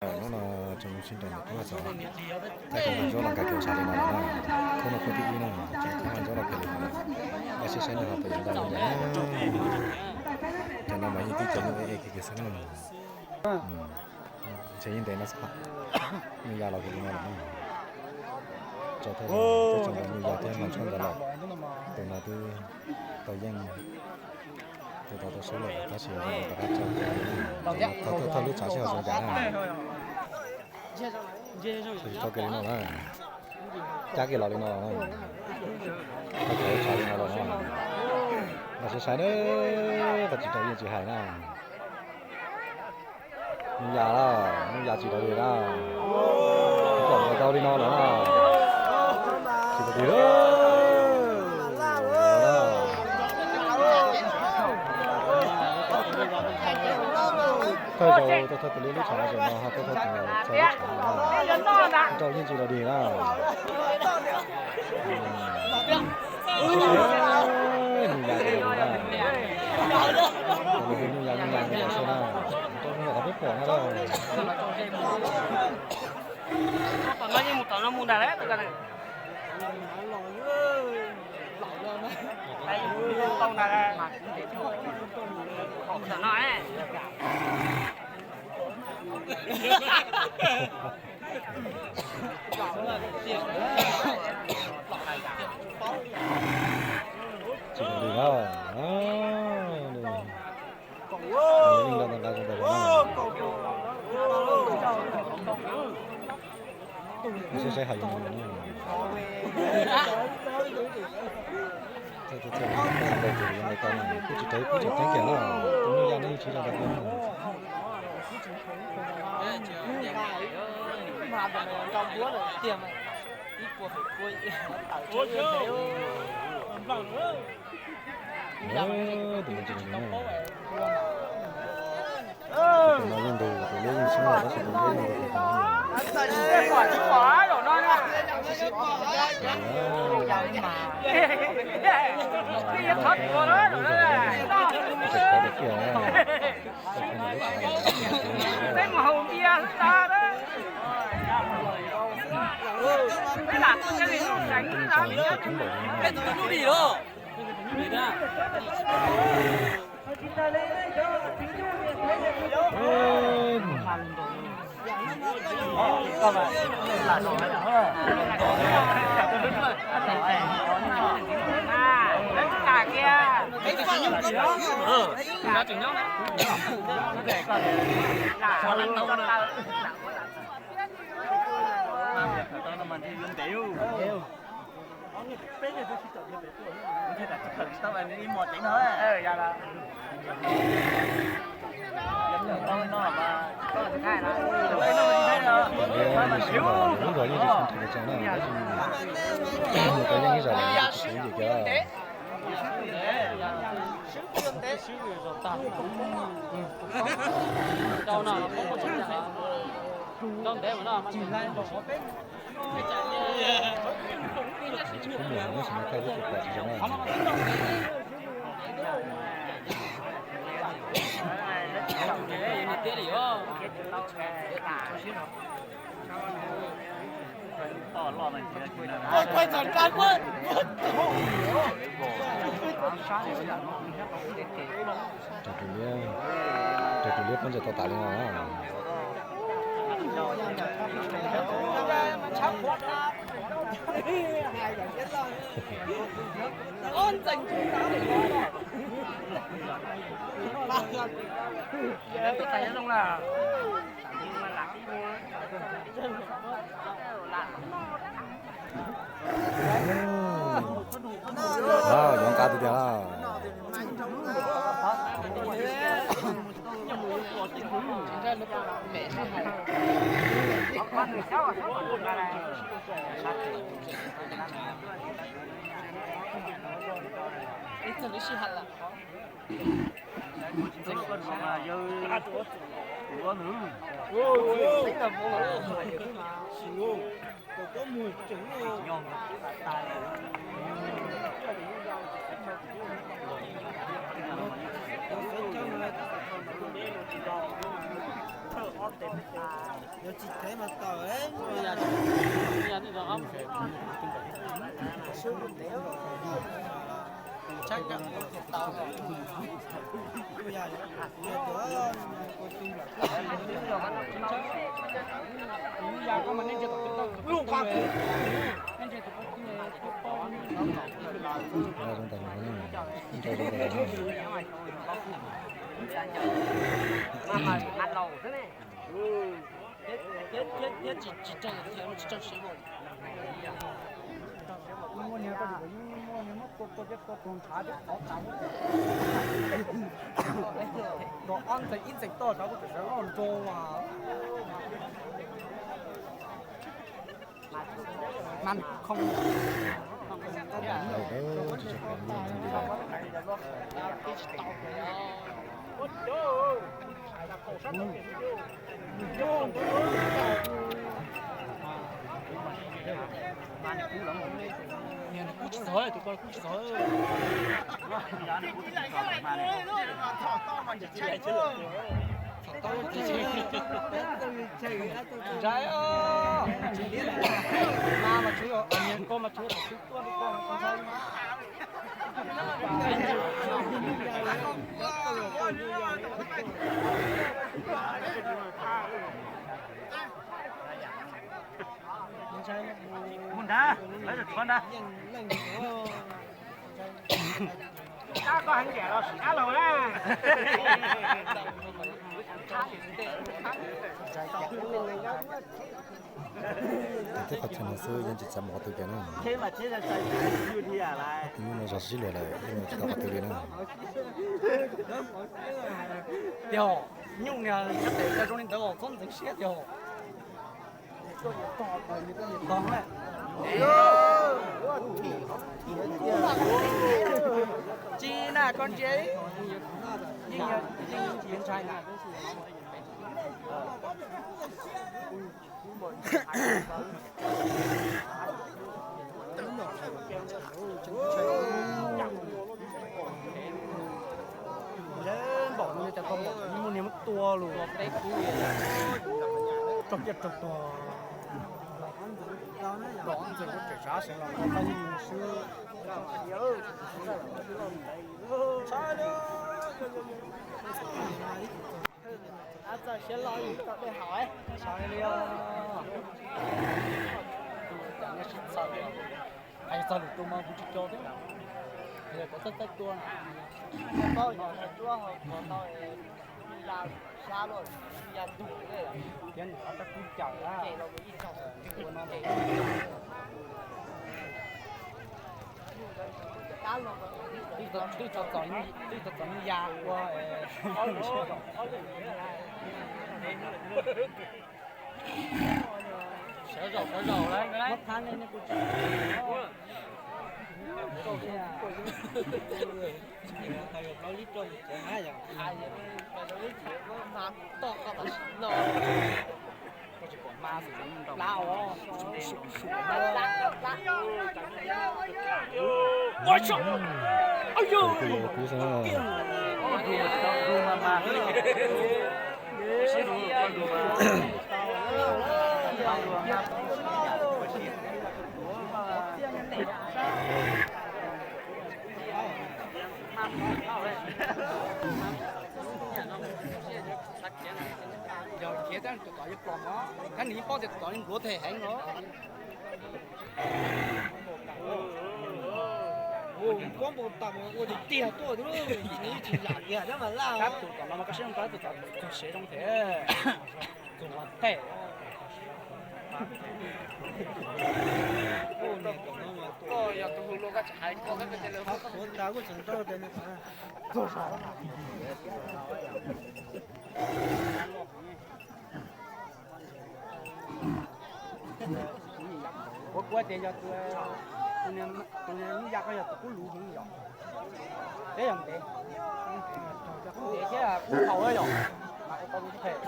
Hnub no tsoom sib nrog ntawm tub hais txog thaij khoom ntxuav los nkag kiag sav li no lawm na. Khub no khub thib ib na, tsoom thaij ntxuav los kiag li no. Peb saib saib nws ho puas yuav ntau li cas na. Cov no mas yeej tib cov nyuj ev ev kiag kiag xwb na. Ntshe yeej ntev no xwb, nyuj ya los kiag li no lawm na. Tso thawj, teb tso ntawd nyuj ya thiab mas tshuaj ntawd lawm. Tus no twb tau yeej, tus tau tau sub lawm tab sis rov qab tso kiag li na. Thawj thawj lub tshav sij hawm zoo cas na. Tso kiag li no na, cab kiag los li no na. Tso kiag lub tshav li no los na. Los saib saib na, koj tsis tau yeej tsis hais na. Nyuj ya na, nyuj ya tsis tau li na. Pom ntau li no lawm na. Tsis tau li. Thawj zaug tau thawj tus li lub tshav no no ho tau thawj tus txog lub tshav no na. Rau yeej tsis tau li na. Nyuj ya tsis tau li na. Nyuj ya nyuj ya li no xwb na. Rau zoo li qhov peb pom no na. Tom no yeej mus tom no mus ntag lawm. Tom no. Tsis ua li na. Saib saib hais li no. Txawm txawm txawm ntau tus yuav ntau tau na, kuj tsis raug ib pub tseem ceeb kiag na. Tus nyuj ya no yeej tsis raug ntau kiag na. Tus no yeej ntug, tus liab yeej sib noj tab sis tus liab yeej ntug tus no. Tsis khov tiag tiag. Lub zos yeej tsis tshua nrhiav tau na, tab sis mus tau yeej ib zaug lawm tsis tshua ib yam kiag. Tsis pub mus, tab sis no thaij lub tsis pom tsis zoo na. Raug tus liab, raug tus liab poob ntses tau tas li no na. Yuav nqa tiag tiag na. Yuav tsis thev mas tawm. Muaj niag koj tsis muaj niag muab tua tua cov tua tus ntshav cov qhov tas. Tus ob ntxeeg ib ntxeeg toj sav kuj tseem sawv loj nroo as. Niag kub tsis txog, tus ko kub tsis txog. Ntshai os. Mas mas tsuas yog niag ko mas tsuas yog tus twb tuaj ntawm ko mas ntshai. Mus nrad, lawv tshuav nrad. Koj heev tiag los sim ab laug na. Tej qhov chaw no xwb yeej tsis txav mus qhov twg kiag na. Tus nyuj no zog sib luag lawm yeej mus tsis tau qhov twg li na. Tiag, nyuj niag sab tes zoo li ntawd txhob ntxeev siab tiag. Tsis na koj ntsia, yeej yeej tsis ntshai na. Npaum no cas tau npaum muaj niag muab tua lus. Raug kiaj raug tuag. Los ntxeev kuj tseem sab seev los paj yig xwb. Txawm siab loj tau dej haus. Sab li os. Hais txog lwm tus mas kuv tsis co thiab. Yog koj txawj txawj tua na. Paub yog hais tsuab hau kos tau ya sab luaj, ya ntug li. Thiab nws qhov rab kub cawm na. Ua no twb tau txom nyuj ya ua. Sawv zaum sawv zaum lawm. Yog khiav tab tus tod yuav pom os, tab nws yeej paub tias tus tod npluav tes heev os. Ua npau taws ua tiag tiag tuaj, nws tsis lam kiag tab mas laj. Tab tus tom no mas koj siab zoo, tab tus tom txog siav zoo thiab. Txog tej. Koj yog tus hu luag koj tsis hais koj, koj cia li hu. Qhov tas kuj tseem nrau tias nws txog. Kuv kuv tias yog tus, tus niag ya koj yog tus kub luv heev yom. Peb yog ntev, ntev thiab kub haus yom. Mas tau lus phem.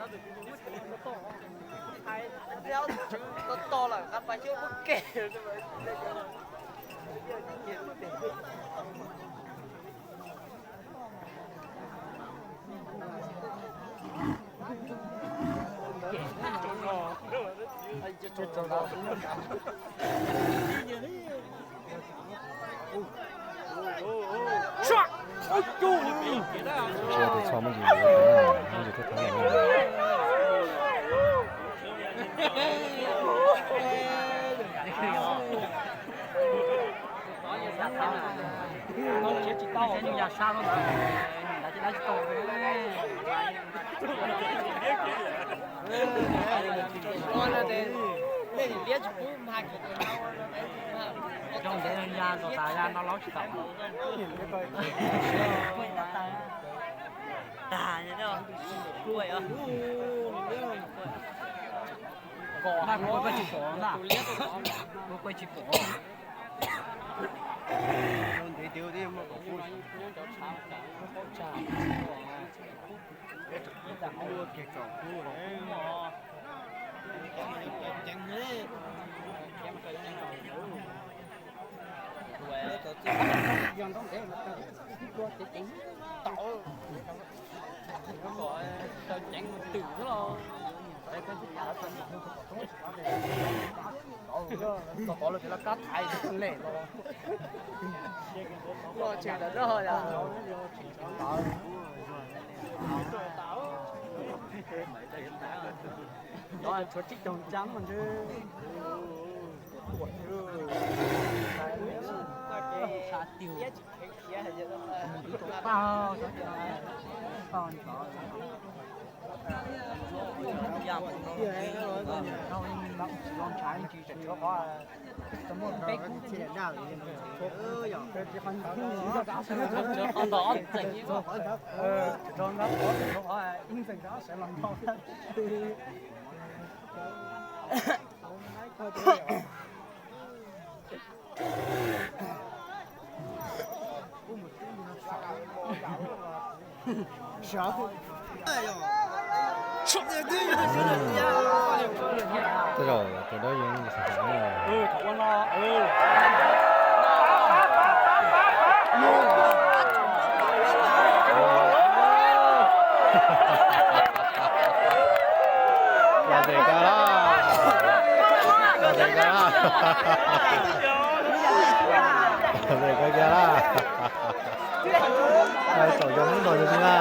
Tsis yog tus txho muaj ntsis, muaj ntsis tuaj thab lawm. Zoo ntev ya ntau tas ya no laub tsis tau. Kuv kuaj tsis pom na, kuv kuaj tsis pom. Tshuav tsib caug ntxeev mas ntshe. Tej zaum tus dawb yeej xav xav na. Los tes koj laj, los tes koj laj, los tes koj kiag laj. Txaus yog hnub no yog li na.